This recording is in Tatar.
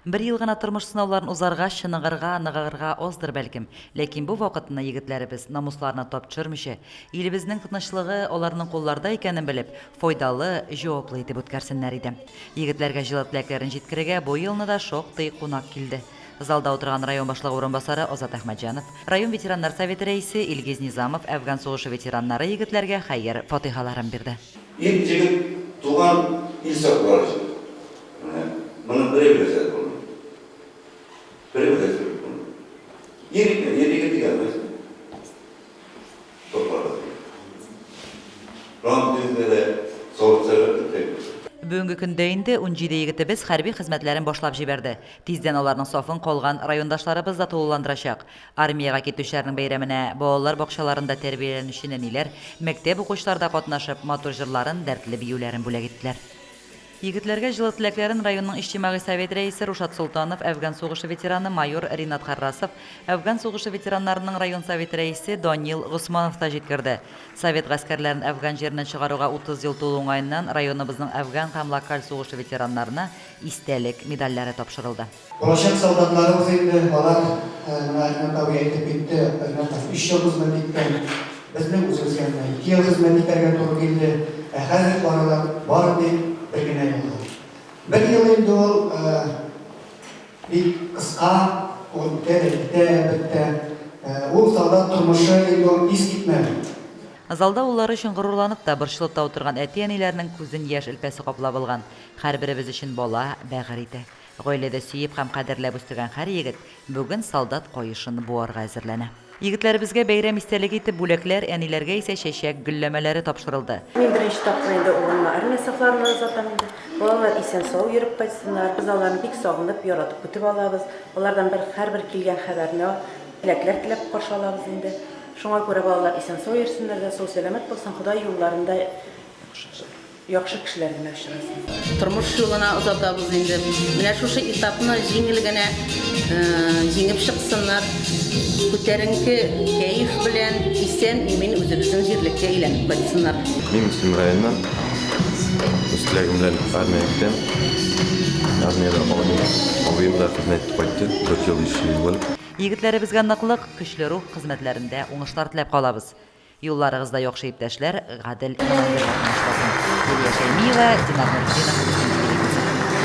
Бер ел гына тормыш сынауларын узарга, чыныгырга, ныгыгырга аздыр бәлкем, ләкин бу вакытны егетләребез намусларына тап төшермичә, илебезнең тынычлыгы аларның кулларда икәнен белеп, файдалы, җаваплы итеп үткәрсеннәр иде. Егетләргә җылы теләкләрен җиткерергә бу елны да шактый кунак килде. Залда утырган район башлыгы урынбасары Азат Әхмәтҗанов, район ветераннар советы рәисе Илгиз Низамов, Әфган сугышы ветераннары егетләргә хәер, фатыйхаларын бирде. Ир-җегет туган ил саклар өчен. Менә моны берәү дә эшләтеп булмый. Берәү дә эшләтеп булмый. Ир икән, ир-егет дигән нәрсә. Сакларга тиеш. Фронт бездә дә солы сәбәп итә. Бүгенге көндә инде 17 егетебез хәрби хезмәтләрен башлап җибәрде. Тиздән аларның сафын калган райондашларыбыз да тулыландырачак. Армиягә китүчеләрнең бәйрәменә балалар бакчаларында тәрбияләнүче нәниләр, мәктәп укучылары да катнашып, матур җырларын, дәртле биюләрен бүләк иттеләр. Егетләргә җылы теләкләрен районның Иҗтимагый совет рәисе Рушат Солтанов, Әфган сугышы ветераны майор Ринат Харрасов, Әфган сугышы ветераннарының район советы рәисе Данил Госманов та җиткерде. Совет гаскәрләрен Әфган җиреннән чыгаруга 30 ел тулу уңаеннан районыбызның Әфган һәм локаль сугышы ветераннарына истәлек медальләре тапшырылды. Булачак солдатларыбыз инде, алар, менә Ринат абый әйтеп китте, Ринат абый өч ел хезмәт иткән, безнең үзебезгә менә ике ел хезмәт итәргә туры килде, ә хәзер баралар бары тик бер генә елга. Бер ел инде ул бик кыска, ул үтә дә китә, әлбәттә. Ул солдат тормышы инде ул искитмәле. Залда уллары өчен горурланып та, борчылып та утырган әти-әниләрнең күзен яшь элпәсе каплап алган. Һәрберебез өчен бала, бәгырь ите. Гаиләдә сөеп һәм кадерләп үстергән һәр егет бүген солдат каешын буарга әзерләнә. Егетләребезгә бәйрәм истәлеге итеп бүләкләр, әниләргә исә чәчәк гөлләмәләре тапшырылды. Мин беренче тапкыр инде улымны армия сафларына озатам инде. Балалар исән-сау йөреп кайтсыннар. Без аларны бик сагынып, яратып көтеп алабыз. Алардан бер һәрбер килгән хәбәрне теләкләр теләп каршы алабыз инде. Шуңа күрә балалар исән-сау йөрсеннәр дә, сау-сәламәт булсын, Ходай юлларында Яхшы кешеләр генә очрасын. Тормыш юлына озатабыз инде. Менә шушы этапны җиңел генә җиңеп чыксыннар. Күтәренке кәеф белән исән-имин үзебезнең җирлеккә әйләнеп кайтсыннар. Мин Мөслим районыннан. Үз теләгем белән армиягә китәм. Армиядә абыем да хезмәт итеп кайтты, 4 ел 5 ел элек. Егетләребезгә ныклык, көчле рух, хезмәтләрендә уңышлар теләп калабыз. Юлларыгызда яхшы иптәшләр, гадел командирлар тынычласын. Лилия Шәймиева, Динар Нуртдинов, Мөслим.